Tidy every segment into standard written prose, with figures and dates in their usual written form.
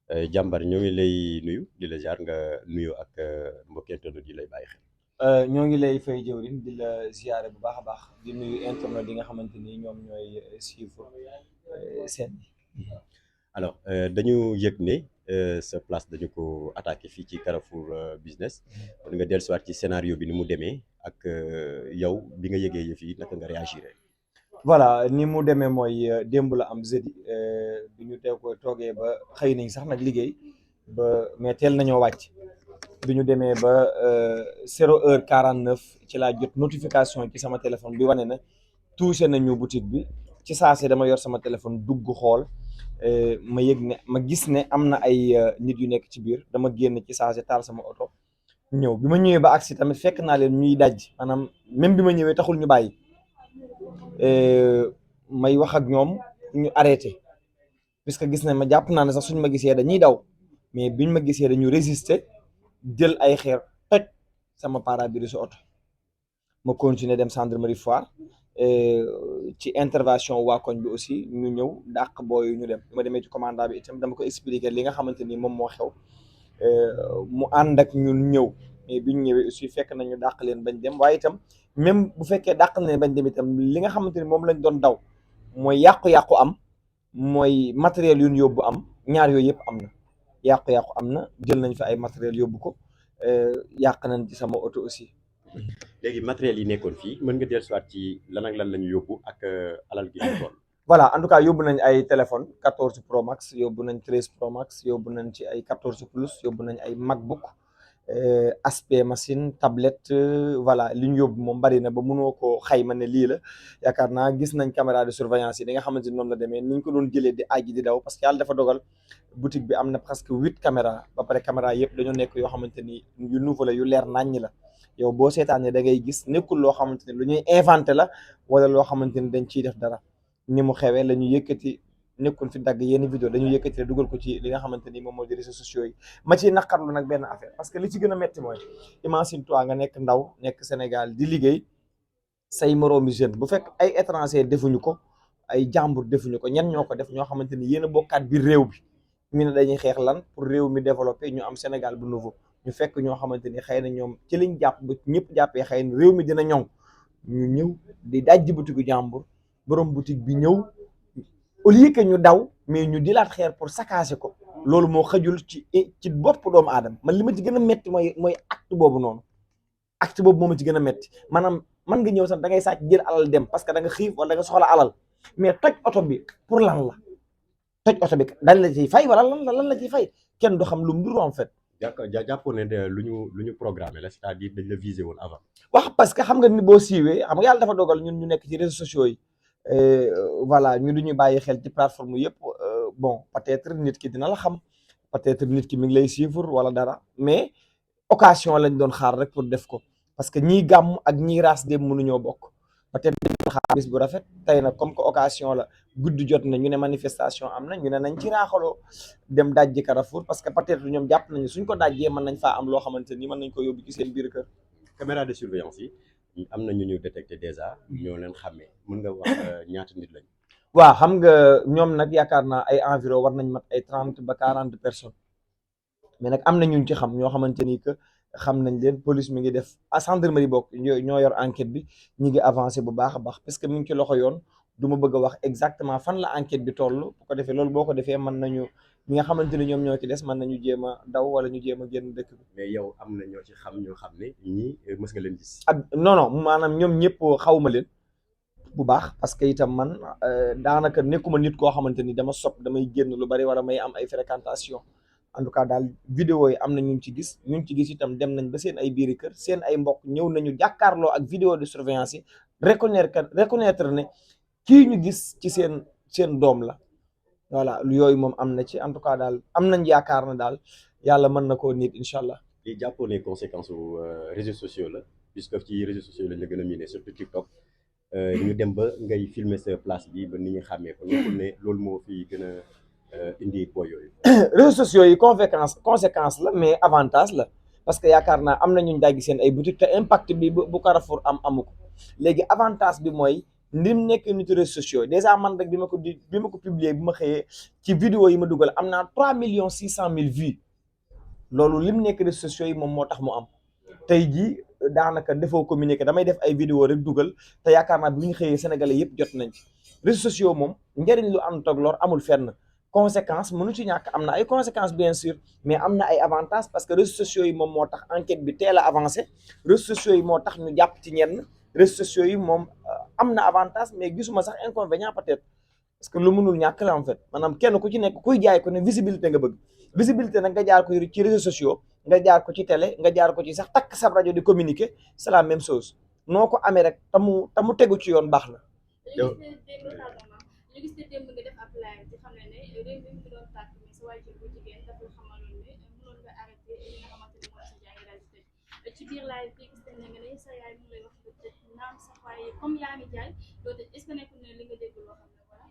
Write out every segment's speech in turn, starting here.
jàmbar ñoo ngi lay nuyu di la jaar nga nuyu ak mbokki internet yi lay bàyyi xel. ñoo ngi lay fay jëwriñ di la ziyaare bu baax a baax di nuyu internet yi nga xamante ni ñoom ñooy suivre seen bi. alors dañu yëg ne sa place dañu ko attaqué fii ci Carrefour Business kon nga dellusiwaat ci scénario bi ni mu demee ak yow bi nga yëgee yëf yi naka nga réagir. voilà ni mu demee mooy démb la am jeudi bi ñu teg ko toogee ba xëy nañ sax nag liggéey ba mais teel nañoo wàcc bi ñu demee ba 0h49 ci laa jot notification ci sama téléphone bi wane na touché nañu boutique bi ci saase dama yor sama téléphone dugg xool ma yëg ne ma gis ne am na ay nit yu nekk ci biir dama génn ci saase taal sama oto ñëw bi ma ñëwee ba agsi tamit fekk naa leen ñuy daj maanaam même bi ma ñëwee taxul ñu bàyyi may wax ak ñoom ñu arrêté puisque gis na ma jàpp naa ne sax suñ ma gisee dañuy daw mais biñ ma gisee dañu résister jël ay xeer toj sama pare-brise oto ma continuer dem gendarmerie Foire ci intervention waa koñ bi aussi ñu ñëw dàq booyu ñu dem bi ma demee ci commandant bi itam dama ko expliquer li nga xamante ni moom moo xew mu ànd ak ñun ñëw mais biñ ñëwee aussi fekk nañu dàq leen bañ dem waaye itam même bu fekkee dàq na leen bañ dem itam li nga xamante ni moom lañ doon daw mooy yàqu-yàqu am mooy matériel yu ñu yóbbu am ñaar yooyu yëpp am na yàqu-yàqu am na jël nañ fi ay matériel yóbbu ko yàq nañ ci sama oto aussi. léegi matériel yi nekkoon fii mën nga dellusiwaat ci lan ak lan la ñu yóbbu ak alal gi ñu toll. voilà en tout cas yóbbu nañ ay téléphone 14 Pro Max yóbbu nañ 13 Pro Max yóbbu nañ ci ay 14 plus yóbbu nañ ay MacBook aspect machine tablette voilà li ñu yóbbu moom bari na ba mënoo ko xayma ne lii la yaakaar naa gis nañ caméra de surveillance yi di nga xamante ni noonu la demee ni ñu ko doon jëlee di aji di daw parce que yàlla dafa dogal boutique bi am na presque 8 caméra ba pare caméra yëpp dañoo nekk yoo xamante ni yu nouveau la yu leer naññ la yow boo seetaanee da ngay gis nekkul loo xamante ni lu ñuy inventé la wala loo xamante ni dañ ciy def dara ni mu xewee la ñu yëkkati nekkul fi dagg yenn vidéo dañu yëkkati dugal ko ci li nga xamante ni moom moo di réseaux sociaux yi ma ciy naqarlu nag benn affaire parce que li ci gën a metti mooy imagine toi nga nekk ndaw nekk Sénégal di liggéey say moroomi jeune bu fekk ay étranger defuñu ko ay jàmbur defuñu ko ñen ñoo ko def ñoo xamante ni yéen a bokkaat biir réew bi ñu ne dañuy xeex lan pour réew mi développé ñu am Sénégal bu nouveau ñu fekk ñoo xamante ni xëy na ñoom ci liñ jàpp ba ñëpp jàppee xëy na réew mi dina ñoŋ ñu ñëw di dajji boutique jàmbur borom boutique bi ñëw au lieu que ñu daw mais ñu dilaat xeer pour saccager ko loolu moo xajul ci bopp doomu aadama man li ma ci gën a metti mooy acte boobu noonu acte boobu moo ma ci gën a metti maanaam man nga ñëw sax da ngay sàcc jël alal dem parce que da nga xiif wala da nga soxla alal mais toj oto bi pour lan la toj oto bi dañ la ciy fay wala lan la ciy fay kenn du xam lu mu dul en fait. jàppoon ne lu ñu programmé la c'est-à-dire dañ la visé woon avant. wax parce que xam nga ni boo siiwee xam nga yàlla dafa dogal ñun ñu nekk ci réseaux sociaux yi voilà ñu du ñu bàyyi xel ci plateforme yëpp bon peut-être nit ki dina la xam peut-être nit ki mi ngi lay suivre wala dara mais occasion lañ doon xaar rek pour def ko parce que ñii gàmm ak ñii raas dem mënuñoo bokk peut-être dañ doon xaar bis bu rafet tey nag comme que occasion la guddi jot na ñu ne manifestation am na ñu ne nañ ci raaxaloo dem dajji Carrefour parce que peut-être ñoom jàpp nañu suñ ko dajjee mën nañ faa am loo xamante ni mën nañ ko yóbbu ci seen biir kër. caméra de surveillance yi am na ñu détecté déjà ñoo leen xàmmee mën nga wax ñaata nit lañ. waaw xam nga ñoom nag yaakaar naa ay environ war nañ mat ay 30 ba 40 personnes mais nag am na ñu ci xam ñoo xamante ni que xam nañ leen police mi ngi def gendarmerie bokk ñoo yor enquête bi ñi ngi avancé bu baax a baax parce que mi ngi ci loxo yoon du ma bëgg a wax exactement fan la enquête bi toll bu ko defee loolu boo ko defee mën nañu ñi nga xamante ni ñoom ñoo ci des mën nañu jéem a daw wala ñu jéem a génn dëkk bi. mais yow am na ñoo ci xam ñoo xam ne ñii mës nga leen gis. non non maanaam ñoom ñëpp xawma leen bu baax parce que itam man daanaka nekkuma nit koo xamante ni dama sopp damay génn lu bari wala may am ay fréquentation en tout cas daal vidéo yi am na ñu ci gis itam dem nañ ba seen ay biiri kër seen ay mbokk ñëw nañu jàkkaarloo ak vidéo de surveillance yi reconnaître ne kii ñu gis ci seen doom la voilà yooyu moom am na ci en tout cas daal am nañ yaakaar na daal yàlla mën na koo nit incha allah. li jàppoo ne conséquence su réseaux sociaux la puisque ci réseaux sociaux lañ la gën a miine surtout TikTok ñu dem ba ngay filmer sa place bi ba nit ñi xàmmee ko nekkul ne loolu moo fi gën a indi poids yooyu. réseaux sociaux yi conséquence la mais avantage la parce que yaakaar naa am na ñu dajji seen ay boutique te impact bi bu Carrefour amu ko léegi avantage bi mooy ni mu nekk nit réseaux sociaux déjà man rek bi ma ko publier bi ma xëyee ci vidéo yi ma dugal am naa 3 600 000 vues loolu lim nekk réseaux sociaux yi moom moo tax mu am tey jii daanaka defoo communiqué damay def ay vidéo rek dugal te yaakaar naa bi ñu xëyee sénégalais yëpp jot nañ ci réseaux sociaux moom njëriñ lu ànd ak lor amul fenn conséquence mënu ci ñàkk am na ay conséquences bien sûr mais am na ay avantages parce que réseaux sociaux yi moom moo tax enquête bi teel a avancé réseaux sociaux yi moo tax ñu jàpp ci ñenn réseaux sociaux yi moom am na avantage mais gisuma sax inconvénient peut-être parce que lu mënul ñàkk la en fait maanaam kenn ku ci nekk kuy jaay ko ne visibilité nga bëgg visibilité nag nga jaar ko ci réseaux sociaux nga jaar ko ci télé nga jaar ko ci sax takk sa rajo di communiquer c'est la même chose noo ko amee rek tamu tegu ci yoon baax na. ñu gis ne démb nga def ab live di xam ne réew mi ngi doon tàkk mais sa waajur bu jigéen dafa xamaloon ne mënoon nga arrêté li nga xamante ne mooy sa jàngi daal di tëj ci biir live bi gis nañ nga ne sa yaay mu lay wax nga tëj naam sax waaye comme yaa ngi jaay doo tëj est-ce que nekkul ne li nga dégg loo xam ne voilà.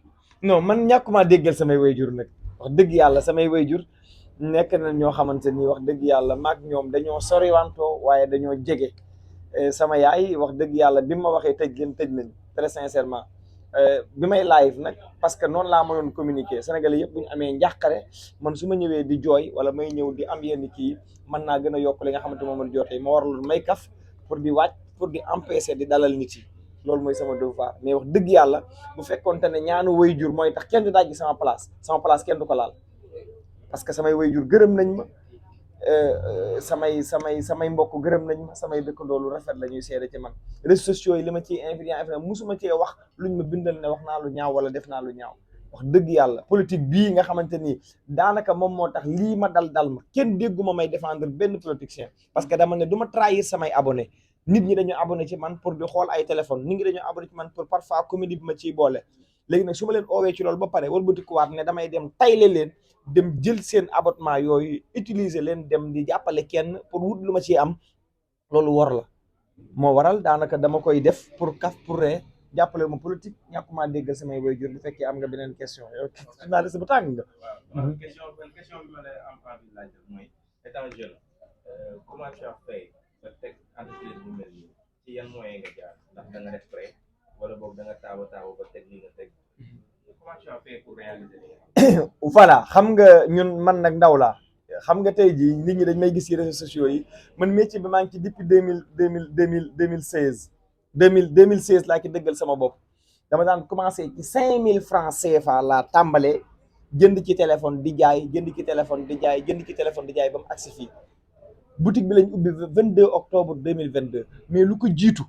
non man ñàkkuma déggal samay wayjur nag wax dëgg yàlla samay wayjur nekk na ñoo xamante ni wax dëgg yàlla maag ñoom dañoo soriwantoo waaye dañoo jege sama yaay wax dëgg yàlla bi ma waxee tëj leen tëj nañ très sincèrement. bi may live nag parce que noonu laa mënoon communiquer Sénégalais yëpp bu ñu amee njàqare man su ma ñëwee di jooy wala may ñëw di am yenn kii mën naa gën a yokk li nga xamante moom la jotee ma waraloon may kaf pour di wàcc pour di empêcher di dalal nit yi loolu mooy sama devoir mais wax dëgg yàlla bu fekkoonte ne ñaanu wayjur mooy tax kenn du dajji sama place kenn du ko laal parce que samay wayjur gërëm nañ ma samay mbokk gërëm nañ ma samay dëkkandoo lu rafet la ñuy seede ci man réseaux sociaux yi li ma ciy influence musuma cee wax luñ ma bindal ne wax naa lu ñaaw wala def naa lu ñaaw wax dëgg yàlla politique bii nga xamante ni daanaka moom moo tax lii ma dal ma kenn dégguma may défendre benn politicien parce que dama ne du ma trahir samay abonné nit ñi dañu abonné ci man pour di xool ay téléphone nit ñi dañu abonné ci man pour parfois comédie bi ma ciy boole léegi nag su ma leen oowee ci loolu ba pare wëlbatikuwaat ne damay dem tayle leen dem jël seen abonnement yooyu utiliser leen dem di jàppale kenn pour wut lu ma ciy am loolu wor la moo waral daanaka dama koy def pour kaf pour ree jàppale ma politique ñàkkuma déggal samay waajur bu fekkee am nga beneen question yow naa de sa bu tàng nga. waaw question bi ma lay am envie laaj mooy étant jeune comment tu as fait ba teg entreprise bu mel nii ci yan moyen nga jaar ndax da nga def prêt wala boog da nga taawa ba teg li nga teg comment tu as fait pour réaliser voilà xam nga ñun man nag ndaw laa xam nga tey jii nit ñi dañ may gis ci réseaux sociaux yi man métier bi maa ngi ci depuis 2016 laa ci dëggal sama bopp dama daan commencé ci 5000 francs CFA laa tàmbalee jënd ci téléphone di jaay jënd ci téléphone di jaay jënd ci téléphone di jaay ba mu agsi fii boutique bi lañ ubbi 22 octobre 2022 mais lu ko jiitu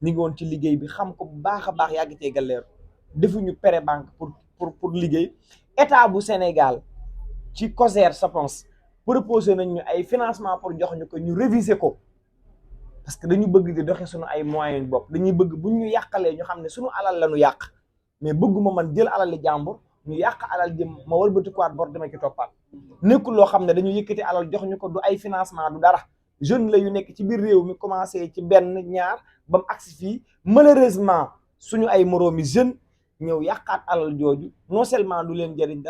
ñu ngi woon ci liggéey bi xam ko bu baax a baax yàgg cee galleeru defuñu pré banque pour liggéey état bu Sénégal ci COSER je pense proposé nañ ñu ay financement pour jox ñu ko ñu réviser ko parce que dañu bëgg di doxe suñu ay moyens bopp dañuy bëgg buñ ñu yàqalee ñu xam ne suñu alal la ñu yàq mais bëgguma man jël alal li jàmbur ñu yàq alal jëm ma wëlbatikuwaat bor dama ci toppaat nekkul loo xam ne dañu yëkkati alal jox ñu ko du ay financement du dara jeune la yu nekk ci biir réew mi commencé ci benn ñaar ba mu agsi fii malheureusement suñu ay moroomi jeune ñëw yàqaat alal jooju non seulement du leen jëriñ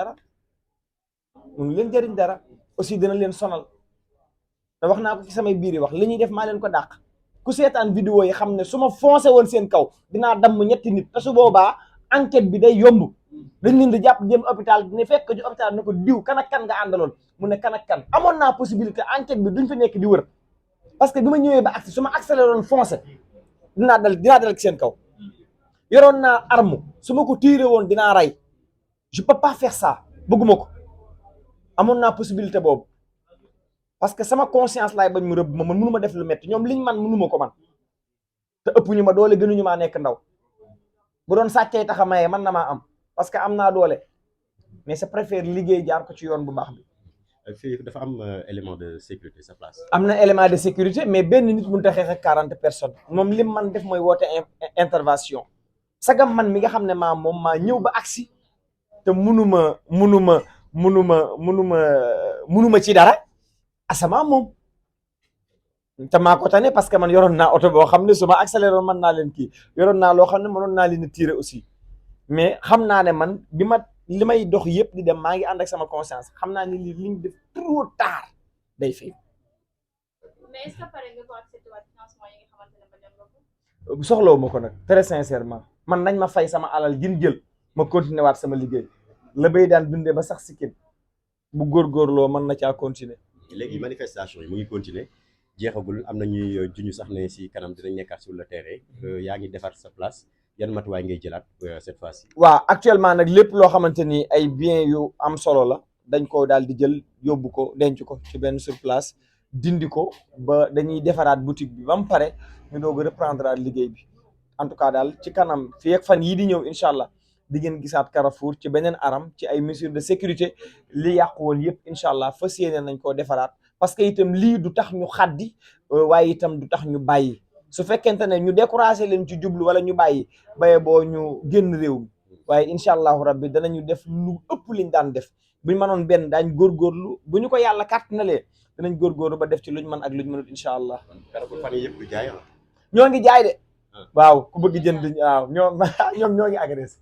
dara aussi dina leen sonal te wax naa ko ci samay biir yi wax li ñuy def maa leen ko dàq ku seetaan vidéo yi xam ne su ma foncé woon seen kaw dinaa damm ñetti nit te su boobaa enquête bi day yomb dañ leen di jàpp jëm hôpital ne fekk ci hôpital ne ko diw kan ak kan nga àndaloon mu ne kan ak kan amoon naa possibilité enquête bi duñ fi nekk di wër parce que bi ma ñëwee ba agsi su ma accéléré woon foncé dinaa dal ci seen kaw yoroon naa arme su ma ko tiiree woon dinaa rey je peux pas faire ça bëgguma ko amoon naa possibilité boobu parce que sama conscience laay bañ mu rëbb ma man mënu ma def lu metti ñoom liñ man mënu ma ko man te ëpp ñu ma doole gënuñu maa nekk ndaw bu doon sàccee tax a maye man na maa am parce que am naa doole mais c'est préfère liggéey jaar ko ci yoon bu baax bi. fii dafa am élément de sécurité sa place. am na élément de sécurité mais benn nit mënut a xeex ak 40 personnes moom lim man def mooy woote intervention sagam man mi nga xam ne moom maa ñëw ba agsi te munuma ci dara asama moom te maa ko tane parce que man yoroon naa oto boo xam ne su ma accéléré mën naa leen kii yoroon naa loo xam ne mënoon naa leen a tirer aussi mais xam naa ne man li may dox yëpp di dem maa ngi ànd ak sama conscience xam naa ne li ñu def trop tard day fay. mais est-ce que pare nga ko accepté waat financement yi nga xamante ne ba dem nga ko. soxlawu ma ko nag très sincèrement man nañ ma fay sama alal gin jël ma continuer waat sama liggéey la bay daan dundee ba sax sikkin bu góorgóorloo mën na caa continuer. léegi manifestation yi mu ngi continuer jeexagul am na ñuy juñu sax ne si kanam dinañ nekkaat sur le terrain yaa ngi defar sa place yan matuwaay ngay jëlaat cette fois-ci. waaw actuellement nag lépp loo xamante ni ay biens yu am solo la dañ ko daal di jël yóbbu ko denc ko ci benn sur place dindi ko ba dañuy defaraat boutique bi ba mu pare ñu doog a reprendre liggéey bi en tout cas daal ci kanam fii ak fan yii di ñëw incha allah di ngeen gisaat Carrefour ci beneen aram ci ay mesures de sécurité li yàqu woon yëpp incha allah fas yéene nañ koo defaraat parce que itam lii du tax ñu xaddi waaye itam du tax ñu bàyyi su fekkente ne ñu découragé leen ci jublu wala ñu bàyyi baye boo ñu génn réew mi waaye incha allahu rabbi danañu def lu ëpp liñ daan def buñ mënoon benn daañ góorgóorlu bu ñu ko yàlla kàttanalee danañ góorgóorlu ba def ci luñ mën ak luñ mënut incha allah. Carrefour fan yii yëpp du jaay ñoo ngi jaay de. waaw ku bëgg jënd waaw ñoom ñoo ngi agressé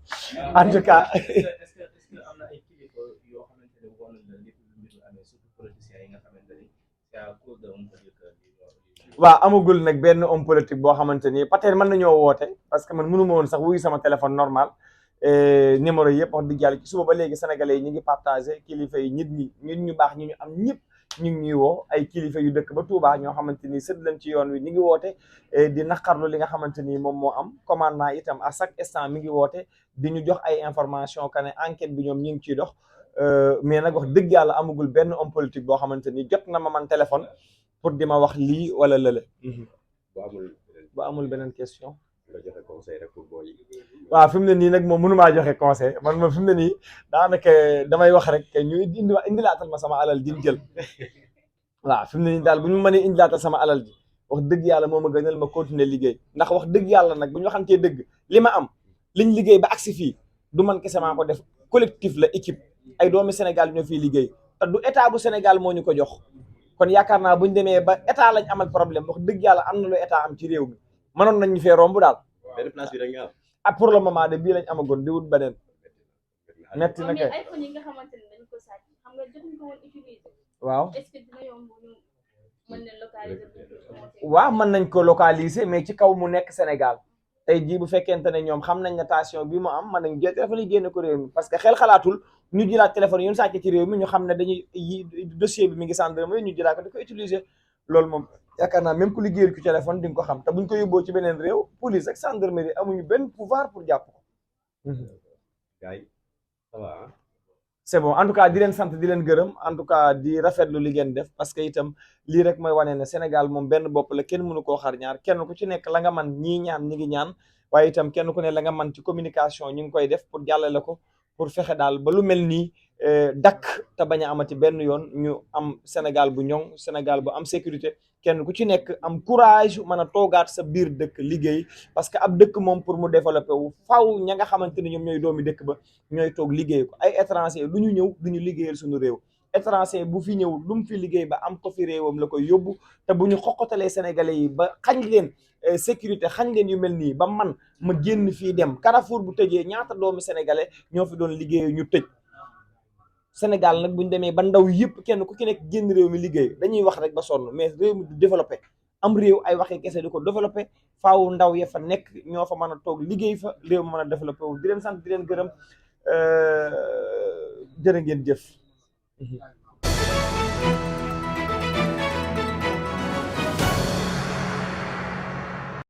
en tout cas. est-ce que am na ay kilifa yoo xamante ne war nañ la lépp lu mbir mi amee surtout politiciens yi nga xamante ni c'est à cause de homme politique. waaw amagul nag benn homme politique boo xamante ni peut-être mën nañoo woote parce que man mënu ma woon sax wuyu sama téléphone normal numéro yëpp wax dëgg yàlla ci suba ba léegi sénégalais yi ñu ngi partagé kilifa yi nit ñu baax ñi ñu am ñëpp. ñu ngi ñuy woo ay kilifa yu dëkk ba Touba ñoo xamante ni sët lañ ci yoon wi ñu ngi woote di naqarlu li nga xamante ni moom moo am commandant itam à chaque instant mi ngi woote di ñu jox ay information que ne enquête bi ñoom ñu ngi ciy dox mais nag wax dëgg yàlla amagul benn homme politique boo xamante ni jot na ma man téléphone pour di ma wax lii wala lële. bu amul beneen question. nga joxe conseil rek pour booy yi. waaw fi mu ne nii nag moom mënumaa joxe conseil man moom fi mu ne nii daanaka damay wax rek ñu indilaatal ma sama alal ji jël waaw fi mu ne nii daal bu ñu mënee indilaatal sama alal ji wax dëgg yàlla moo ma gënal ma continuer liggéey ndax wax dëgg yàlla nag bu ñu waxantee dëgg li ma am liñ liggéey ba agsi fii du man kese maa ko def collectif la équipe ay doomi Sénégal ñoo fiy liggéey te du état bu Sénégal moo ñu ko jox kon yaakaar naa bu ñu demee ba état lañ amal problème wax dëgg yàlla am na lu état am ci réew mi mënoon nañ ñu fee romb daal. benn place bi rek nga am. ah pour le moment de bii lañ amagoon di wut beneen. metti na kay mais iPhone yi nga xamante ne dañ ko sàcc xam nga jotuñ ko woon utiliser. waaw est-ce que dina yomb ñu mën leen localiser. waaw mën nañ ko localiser mais ci kaw mu nekk Sénégal tey jii bu fekkente ne ñoom xam nañ ne tension bi mu am mën nañ jël téléphone yi génne ko réew mi parce que xel xalaatul ñu jëlaat téléphone yi ñu sàcc ci réew mi ñu xam ne dañuy dossier bi mi ngi gendarmerie ñu jëlaat ko di ko utiliser loolu moom. yaakaar naa même ku liggéeyal ci téléphone di nga ko xam te buñ ko yóbboo ci beneen réew police ak gendarmerie amuñu benn pouvoir pour jàpp ko. gars yi ça va. c'est bon en tout cas di leen sant di leen gërëm en tout cas di rafetlu li ngeen def parce que itam lii rek mooy wane ne Sénégal moom benn bopp la kenn mënu koo xar ñaar kenn ku ci nekk la nga man ñii ñaan ñi ngi ñaan waaye itam kenn ku ne la nga man ci communication ñu ngi koy def pour jàllale ko pour fexe daal ba lu mel nii dakk te bañ a amati benn yoon ñu am Sénégal bu ñoŋ Sénégal bu am sécurité kenn ku ci nekk am courage mën a toogaat sa biir dëkk liggéey parce que ab dëkk moom pour mu développer wu faw ña nga xamante ni ñoom ñooy doomi dëkk ba ñooy toog liggéey ko ay étranger lu ñu ñëw du ñu liggéeyal suñu réew étranger bu fi ñëw lu mu fi liggéey ba am ko fi réewam la koy yóbbu te bu ñu xoqatalee sénégalais yi ba xañ leen sécurité xañ leen yu mel nii ba man ma génn fii dem Carrefour bu tëjee ñaata doomi sénégalais ñoo fi doon liggéey ñu tëj Sénégal nag bu ñu demee ba ndaw yëpp kenn ku ci nekk génn réew mi liggéey dañuy wax rek ba sonn mais réew mi du développé am réew ay waxee kese di ko développé faaw ndaw ya fa nekk ñoo fa mën a toog liggéey fa réew mi mën a développé wu di leen sant di leen gërëm jërë ngeen jëf.